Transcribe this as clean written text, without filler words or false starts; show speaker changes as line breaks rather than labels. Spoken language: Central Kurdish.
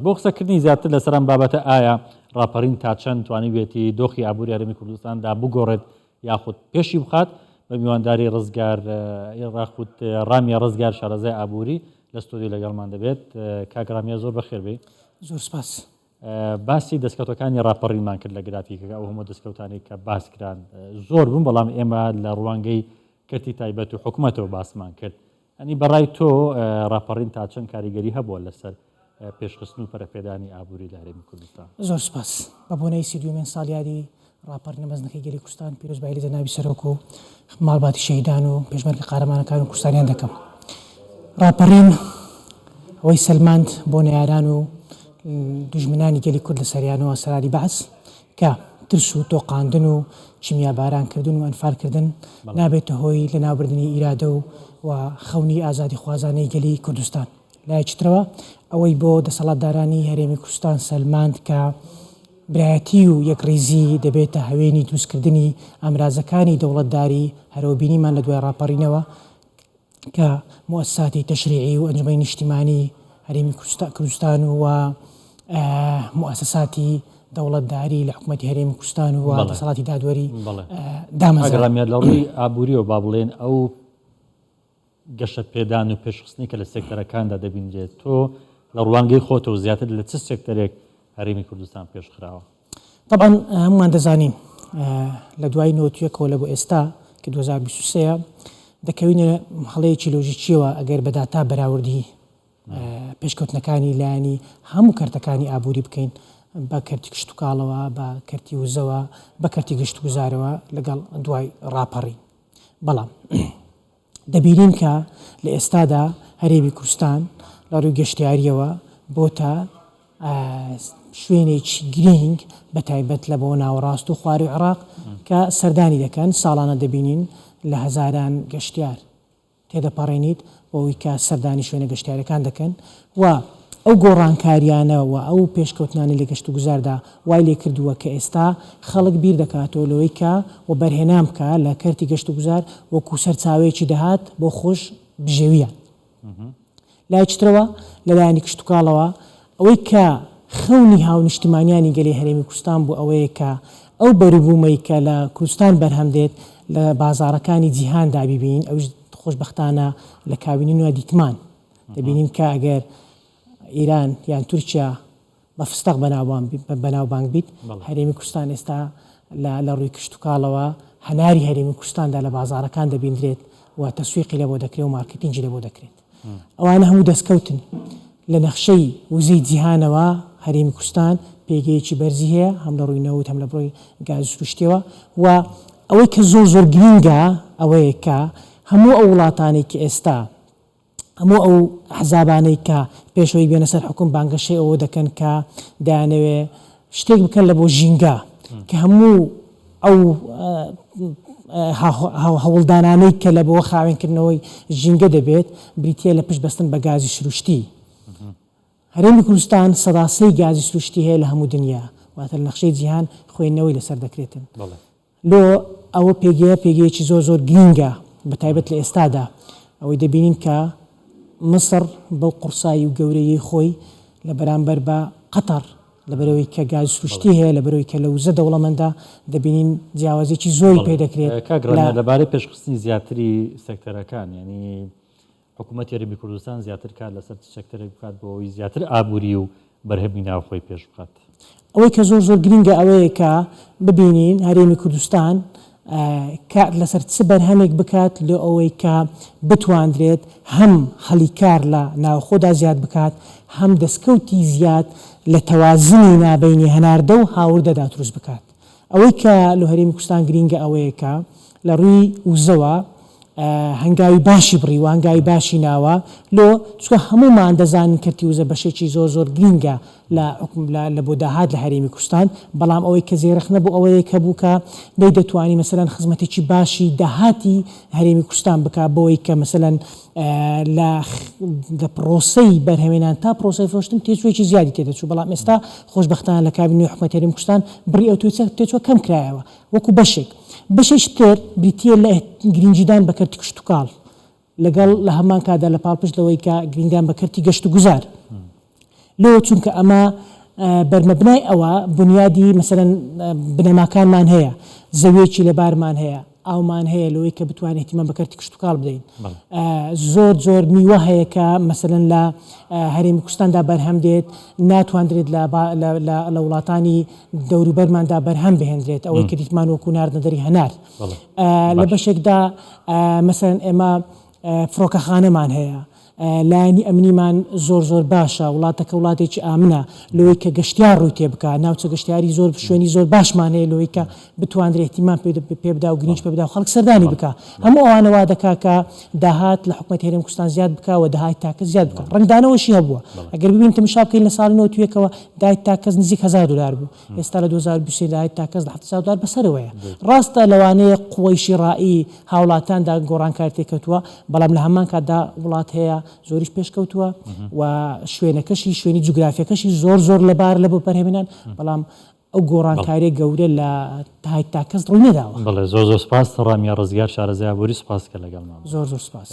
بۆ قسەکردنی زیاتر لەسەر ئەم بابەتە ئایا ڕاپەڕین تا چەند توانیویەتی دۆخی ئابووری هەرێمی کوردستاندا بگۆڕێت یاخود پێشی بخات بە میوانداری ڕزگار ڕاخود ڕامیە ڕزگار شارەزای ئابووری لە ستۆدیۆ لەگەڵمان دەبێت کاک ڕامیە زۆر بەخێر بێی.
زۆر سپاس.
باسی دەستکەوتەکانی ڕاپەڕینمان کرد لە گرافیکەکە ئەو هەموو دەستکەوتانەی کە باس کران زۆر بوون بەڵام ئێمە لە ڕوانگەی کەرتی تایبەت و حکومەتەوە باسمان کرد ئەنی بەڕای تۆ ڕاپەڕین تا چەند کاریگەری هەبووە لەسەر پێشخستن و پەرەپێدانی ئابووری لە هەرێمی کوردستان؟
زۆر سوپاس. بە بۆنەی 32مین ساڵیادی ڕاپەڕینە مەزنەکەی گەلی کوردستان پیرۆزبایی لە جەنابی سەرۆک و ماڵباتی شەهیدان و پێشمەرگە قارەمانەکان و کوردستانیان دەکەم. ڕاپەڕین ئەوەی سەلماند بۆ نەیاران و دوژمنانی گەلی کورد لە سەریانەوە سەرانی بەعس کە ترس و تۆقاندن و کیمیاباران کردن و ئەنفال کردن نابێتە هۆی لەناوبردنی ئیرادە و و خەونی ئازادیخوازانەی گەلی کوردستان. لایەکی ترەوە ئەوەی بۆ دەسەڵاتدارانی هەرێمی کوردستان سەلماند کە برایەتی و یەکڕیزی دەبێتە هەوێنی دروستکردنی ئامرازەکانی دەوڵەتداری، هەرەوە بینیمان لە دوای ڕاپەڕینەوە کە موئەسساتی تەشریعی و ئەنجومەنی نیشتیمانی هەرێمی کوردستان و موئەسەساتی دەوڵەتداری لە حکومەتی هەرێمی کوردستان و دەسەڵاتی دادوەری دامەزرا.
ڕامیار لە ڕووی ئابووریەوە با بڵێن ئەو گەشەپێدان و پێشخستنی کە لە سێکتەرەکاندا دەبینرێت تۆ لە ڕوانگەی خۆتەوە زیاتر لە چ سێکتەرێک هەرێمی کوردستان پێشخراوە؟
تەبعەن هەموومان دەزانین لە دوای نۆتیەکەوە لە بۆ ئێستا کە 2023 ە دەکەوینە هەڵەیەکی لۆژیکیەوە ئەگەر بە داتا بەراوردی پێشکەوتنەکانی لایەنی هەموو کەرتەکانی ئابووری بکەین بە کەرتی کشتوکاڵەوە بە کەرتی وزەوە بە کەرتی گەشتوگوزارەوە لەگەڵ دوای ڕاپەڕین بەڵام دەبینین کە لە ئێستادا هەرێمی کوردستان لە ڕووی گەشتیارییەوە بۆتە شوێنێکی گرینگ بە تایبەت لە بۆ ناوەڕاست و خواروی عێراق کە سەردانی دەکەن، ساڵانە دەبینین لە هەزاران گەشتیار تێدەپەڕێنیت بۆ ئەوەی کە سەردانی شوێنە گەشتیاریەکان دەکەن و ئەو گۆڕانکاریانە و ئەو پێشکەوتنانەی لە گەشتوگوزاردا وای لێکردووە کە ئێستا خەڵک بیر دەکاتەوە لەوەی کە وەبەرهێنان بکا لە کەرتی گەشتوگوزار وەکو سەرچاوەیەکی داهات بۆ خۆش بژێویان. لایەکی ترەوە لە لایەنی کشتوکاڵەوە ئەوەی کە خەونی هاونیشتیمانیانی گەلی هەرێمی کوردستان بوو ئەوەیە کە ئەو بەروبوومەی کە لە کوردستان بەرهەم دێت لە بازاڕەکانی جیهاندا بیبینین ئەویش خۆشبەختانە لە کابینەی نوێ دیتمان دەبینین کە ئەگەر ئیران یان تورکیا بە فستەق بەناوبانگ بیت، هەرێمی کوردستان ئێستا لە ڕووی کشتوکاڵەوە هەناری هەرێمی کوردستاندا لە بازاڕەکان دەبیندرێت و تەسویقی لەبۆ دەکرێت و مارکێتینگی لەبۆ دەکرێت. ئەوانە هەموو دەستکەوتن. لە نەخشەی وزەی جیهانەوە هەرێمی کوردستان پێگەیەکی بەرزی هەیە هەم لە ڕووی نەوت هەم لە ڕووی گازی سروشتیەوە و ئەوەی کە زۆر زۆر گرینگە ئەوەیە کە هەموو ئەو وڵاتانەی کە ئێستا هەموو ئەو ئەحزابانەی کە پێش ئەوەی بێنە سەر حوکم بانگەشەی ئەوە دەکەن کە دەیانەوێ شتێک بکەن لە بۆ ژینگە کە هەموو ئەو هەوڵدانانەی کە لە بۆ خاوێنکردنەوەی ژینگە دەبێت بریتییە لە پشت بەستن بە گازی سروشتی. هەرێمی کوردستان 3% گازی سروشتی هەیە لە هەموو دنیا واتە لە نەخشەی جیهان خوێندنەوەی لەسەر دەکرێتن. لۆ ئەوە پێگەیە پێگەیەکی زۆر زۆر گرینگە بە تایبەت لە ئێستادا ئەوەی دەبینین کە میسڕ بەو قوڕسایی و گەورەیەی خۆی لە بەرامبەر بە قەتەڕ لەبەرئەوەی کە گازی سروشتی هەیە لەبەرئەوەی کە لە وزە دەوڵەمەندە دەبینین جیاوازیەکی زۆری پێ دەکرێت
کاک ڕەنیا لەبارەی پێشخستنی زیاتری سێکتەرەکان یانی حکوومەتی هەرێمی کوردستان زیاتر کار لەسەر چ سێکتەرێک بکات بۆ ئەوەی زیاتر ئابووری و بەرهەمی ناوخۆی پێش بخات؟
ئەوەی کە زۆر زۆر گرینگە ئەوەیە کە ببینین هەرێمی کوردستان کار لەسەر چ بەرهەمێک بکات لۆ ئەوەی کە بتواندرێت هەم هەلی کار لە ناوخۆدا زیاد بکات هەم دەستکەوتی زیاد لە تەوازنی نابەینی هەناردە و هاوردەدا دروست بکات. ئەوەی کە لۆ هەرێمی کوردستان گرینگە ئەوەیە کە لە ڕووی وزەوە هەنگاوی باشی بڕیوە، هەنگاوی باشی ناوە لۆ چونکە هەموومان دەزانین کەرتی وزە بەشێکی زۆر زۆر گرینگە لە حکوم لە لە بۆ داهات لە هەرێمی کوردستان، بەڵام ئەوەی کە جێی ڕەخنە بوو ئەوەیە کە بوو کە نەیدەتوانی مەسەلەن خزمەتێکی باشی داهاتی هەرێمی کوردستان بکا بەوەی کە مەسەلەن لە لە پڕۆسەی بەرهەمێنان تا پڕۆسەی فرۆشتن تێچوویەکی زیادی تێدەچوو، بەڵام ئێستا خۆشبەختانە لە کابینەی نوێی حکومەتی هەرێمی کوردستان بڕی ئەو تێچووە کەم کرایەوە وەکو بەشێک. بەشێکی تر بریتییە لە گرنگیدان بە کەرتی کشتوکاڵ لەگەڵ لە هەمان کاتدا لە پاڵپشت لەوەی کە گرنگدان بە کەرتی گەشتوگوزار. لۆ؟ چونکە ئەمە بەرمەبنای ئەوە بونیادی مەسەلەن بنەماکانمان هەیە، زەویەکی لەبارمان هەیە، ئاومان هەیە لەوەی کە بتوانین ئیهتیمام بە کەرتی کشتوکاڵ بدەین. زۆر جۆر میوە هەیە کە مەسەلەن لە هەرێمی کوردستاندا بەرهەم دێت، ناتواندرێت لە لە وڵاتانی دەوروبەرماندا بەرهەم بهێندرێت، ئەوەی کە دیتمان وەکو ناردنەدەری هەنار. لە بەشێکدا مەسەلەن ئێمە فڕۆکەخانەمان هەیە، لایەنی ئەمنیمان زۆر زۆر باشە، وڵاتەکە وڵاتێکی ئامنە لەوەی کە گەشتیار ڕووی تێ بکا، ناوچە گەشتیاری زۆر شوێنی زۆر باشمان هەیە لەوەی کە بتواندرێ ئیهتیمام پێ بدا و گرینج پێ بدا و خەڵک سەردانی بکا. هەموو ئەوانە وا دەکا کە داهات لە حکومەتی هەرێمی کوردستان زیاد بکا و داهاتی تاکەس زیاد بکا. ڕەنگدانەوەشی هەبووە. ئەگەر ببینین تەمشا بکەین لە ساڵی 91ەوە داهاتی تاکەس نزیک هەزار دۆلار بوو. ئێستا لە 2023 داهاتی تاکەس لە 7000 دۆلار بەسەرەوەیە. ڕاستە لەوانەیە قوەی شیڕائی هاوڵاتاندا گۆڕانکاری تێکەوتووە، بەڵام لە هەمان کاتدا وڵات هەیە زۆریش پێشکەوتووە و شوێنەکەشی شوێنی جوگرافیەکەشی زۆر زۆر لەبارە لە بۆ بەرهەمهێنان، بەڵام ئەو گۆڕانکاریە گەورە لە داهاتی تاکەس ڕووی نەداوە.
بەڵێ زۆر زۆر سوپاس ڕامیار ڕزگار شارەزای ئابووری سوپاس کە لەگەڵمان بووی.
زۆر زۆر سوپاس.